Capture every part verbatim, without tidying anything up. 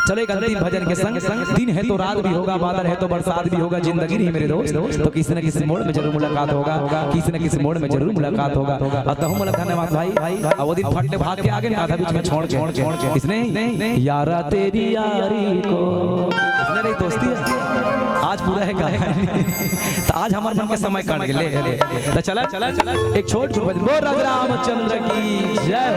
चलो, एक अंतिम भजन के संग, दिन है तो रात भी होगा, बादल है तो बरसात भी होगा, जिंदगी नहीं मेरे दोस्त, तो किसी न किसी मोड़ में जरूर मुलाकात होगा, किसी न किसी मोड़ में जरूर मुलाकात होगा। अउ तहु मोला धन्यवाद भाई, अउ वो दिन फट ले भाग के आगे ना, आधा बीच में छोड़ के, इसने, यारा तेरी यारी को, इसने नहीं दोस्ती है, आज पूरा है गाना। तो आज हमारे मन के समय काट के ले, ले, ले। तो चला, चला, चला, एक छोट, छोट भजन। बोल राजा रामचंद्र की जय।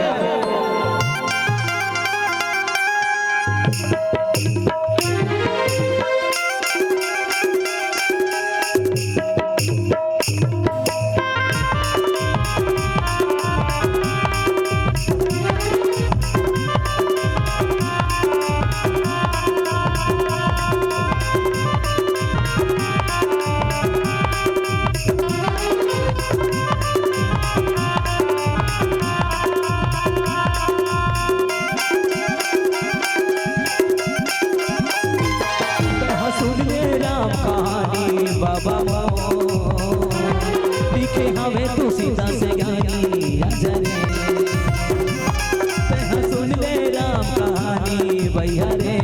तैं सुन ले राम कहानी बाबा मोर, लिखे हवे तुलसीदास ज्ञानी राजा रे। तैं सुन ले राम कहानी भैया रे,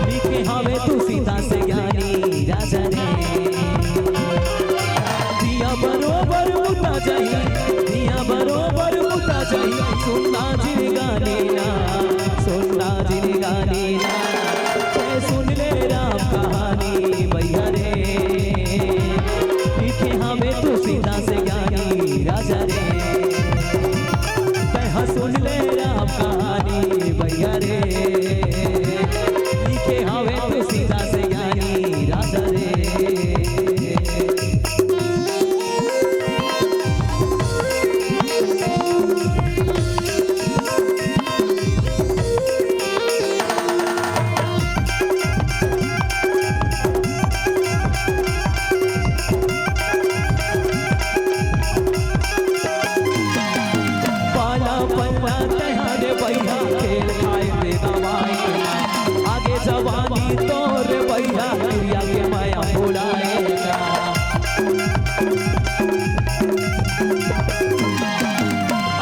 लिखे हवे तुलसीदास ज्ञानी राजा रे। दिया बरोबर बुता जाही, दिया बरोबर बुता जाही, सुनना जिनगानी ना, सुनना जिनगानी ना। तैं सुन ले राम कहानी भैया रे, लिखे हवे तुलसीदास ज्ञानी राजा रे। तैं सुन ले राम कहानी भैया रे, लिखे हवे तुलसीदास ज्ञानी राजा रे। पाला पल्ला तैहार भैया, खेल खाए में गवाए ना। आगे जवानी तोर भैया, दुनिया के माया भुलाए ना।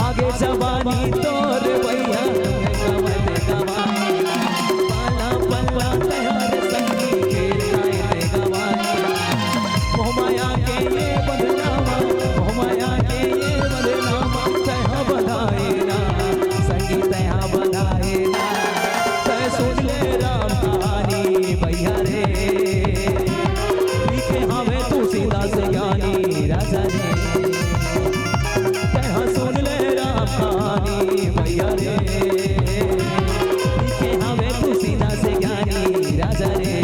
आगे जवानी तोर भैया, गवाए में गवाए ना। पाला पल्ला तैहार संगी, खेल खाए में गवाए ना। मोह माया के ये बदनामा, मोह माया के ये बदनामा, तैं बंधाए ना, संगी तैं बंधाए ना। तैं सुन ले राम कहानी भैया रे, लिखे हवे तुलसीदास ज्ञानी राजा रे। तैं सुन ले राम कहानी भैया रे, लिखे हवे तुलसीदास ज्ञानी राजा रे।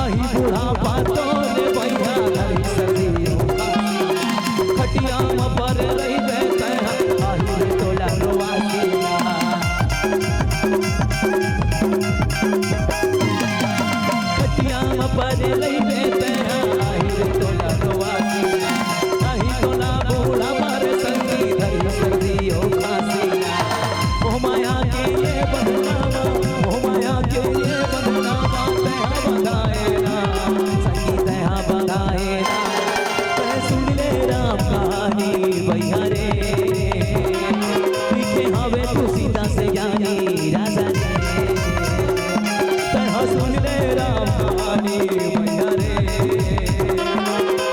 आही बुढ़ापा तोरे भैया धरी सर्दियों का। खटिया म पर रहिबे तैं, आही रे तोला रोवासीना। खटिया म पर रहिबे तैं, आही रे तोला रोवासीना। आही तोला बूढ़ा मारे संगी धरी सर्दियों खासीना। मोह माया के ये बदनामा, मोह माया के ये बदनामा, तैं बंधाए ना, संगी तैं बंधाए ना। तैं सुन ले राम कहानी भैया रे, लिखे हवे तुलसीदास ज्ञानी राजा रे। तैं सुन ले राम कहानी भैया रे,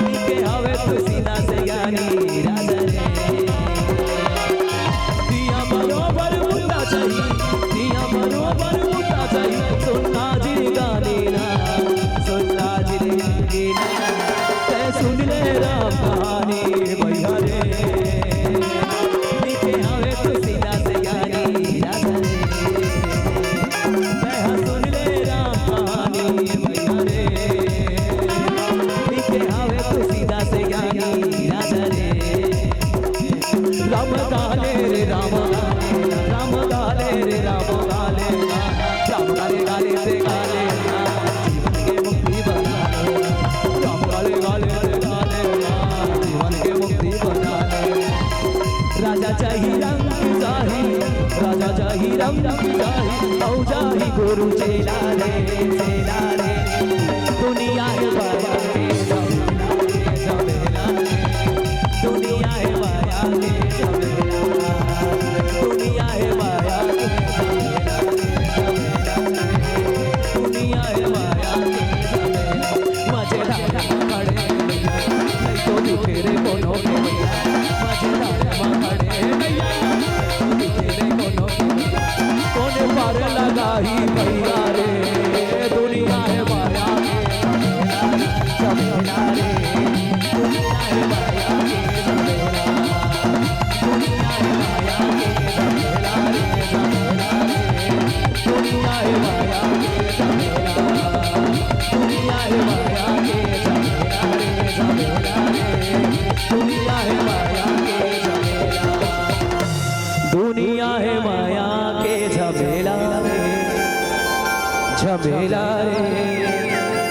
लिखे हवे तुलसीदास ज्ञानी राजा रे। दिया बरोबर बुता जाही, दिया बरोबर बुता जाही, सुनना जिनगानी ना, सुनना जिनगानी ना। तैं सुन ले राम कहानी भैया रे, लिखे हवे तुलसीदास ज्ञानी राजा रे। तैं सुन ले राम कहानी भैया रे।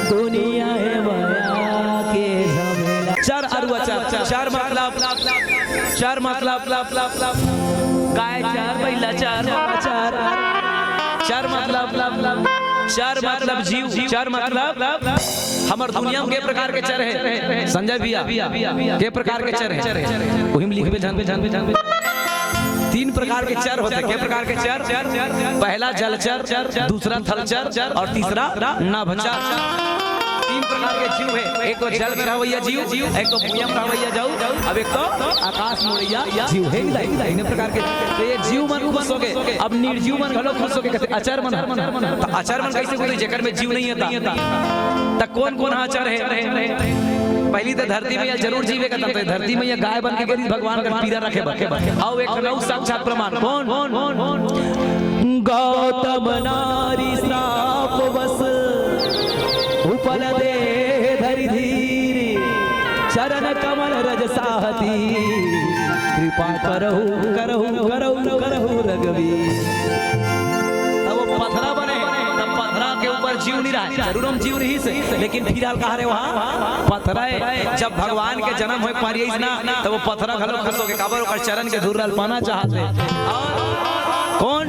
दुनिया हे बड़ा के झमेला। चर अरु अचर, चर मतलब, चर मतलब, गाय चर, बइला चर, चर, चर मतलब, चर मतलब जीव, चर मतलब हमर दुनिया में के प्रकार के चर हे? संजय भैया, के प्रकार के चर हे? उही में लिखबे, जानबे, जानबे, जानबे। तीन प्रकार के चर होथे। के प्रकार के चर? पहला जलचर, दूसरा थलचर और तीसरा नभचर। तीन प्रकार के जीव हे, एक तो जल में रहवइया जीव, एक तो भुइयां में रहवइया जीव, अब एक तो आकाश में उड़इया जीव हे। तीन प्रकार के। तो ये जीव मन खुश होगे, अब निर्जीव मन घलो खुश होगे, कथे अचर मन। तो अचर मन कइसे होथे? जेकर में जीव नइ हे ता। त कोन कोन ह अचर हे? पहली त धरती मइया जरूर जीव हे कथे, त धरती मइया गाय बन के गे रिहिस भगवान कर पीरा रखे बर। अउ एक ठन अउ साक्षात प्रमाण कोन? गौतम नारी श्राप बस, उपल देह धरि धीर, चरण कमल रज साहती, कृपा करहु, करहु, करहु, करहु रघुवीर। तब वो पथरा बने, तब पथरा के ऊपर जीव नइ रहय। जरूर ओमा जीव रिहिसे, लेकिन फिलहाल कहाँ रहे वहाँ? पथरा हे। जब भगवान के जनम होय पारिस ना, तब वो पथरा घलो खुश होगे, काबर ओकर चरण के धूल ल पाना चाहथे। अउ कोन?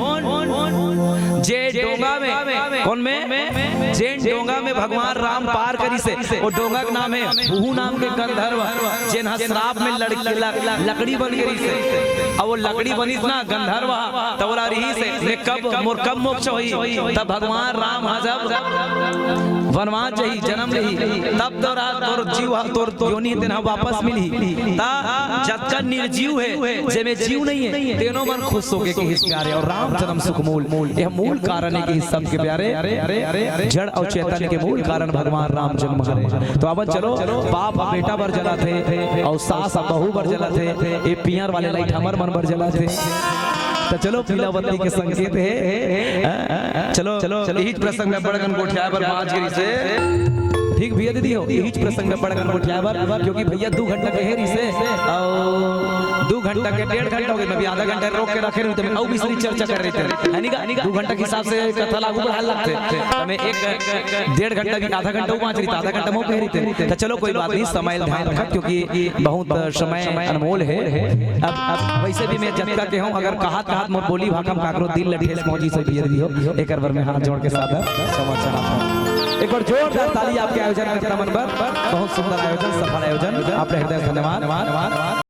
जे डोंगा में, कोन में? जेन डोंगा में भगवान राम पार करिसे, वो डोंगा के नाम हे भूहू नाम के गंधर्व, जेन ह श्राप में लड़-, लक-, लकड़ी बन गे रिहिसे। अब वो लकड़ी बनिस ना गंधर्व, त ओला रिहिसे, मैं कब, मोर कब मोक्ष होही? तब भगवान राम ह जब वनवास जाही, जनम लेही, तब तोर, तोर जीव ह, तोर योनि तेन ह वापस मिलही। त जतका निर्जीव हे, जेमे जीव नइ हे, तेनो मन खुश होगे कहिस प्यारे। अउ राम जनम सुख मूल, यह मूल कारण हे कहिस सबके प्यारे। जड़ अउ चैतन्य के मूल कारण भगवान राम जनम हरे। तो अब चलो, बाप ह बेटा बर जलथे अउ सास ह बहू बर जलथे, ये पियर वाले लाइट हमर मन बर जलथे। त चलो, पीला बत्ती के संकेत हे। चलो, चलो, इही प्रसंग में बड़कन गोठियाए बर बाँच गे रिहिसे। ठीक भैया दीदी हो, इही प्रसंग में बड़कन गोठियाए बर, क्योंकि भैया दू घंटा कहे रिहिसे, अउ दू घंटा के डेढ़ घंटा होगे, मैं भी आधा घंटा रोक के रखे रहितेंव, त मैं अउ बिसरी चर्चा करे रहितेंव, हे नी गा? दू घंटा के हिसाब से कथा ल आगू बढ़ाए ल लगथे, त मैं एक डेढ़ घंटा भी, आधा घंटा वो बाँच रहिस, आधा घंटा मैं कहे रहितेंव। त चलो, कोई बात नहीं, समय ल ध्यान रखत, क्योंकि बहुत समय अनमोल हे। अब, अब वइसे भी मैं जतका केहेंव, अगर कहत कहत मोर बोली भाखा म काकरो दिल ल ठेस पहुँचिस हे भैया दीदी हो, एकर बर मैं हाथ जोड़ के सादर क्षमा चाहत हँव। एक बार जोरदार ताली आपके आयोजन करता मन बर। बहुत सुंदर आयोजन, सफल आयोजन, आपके हृदय से धन्यवाद।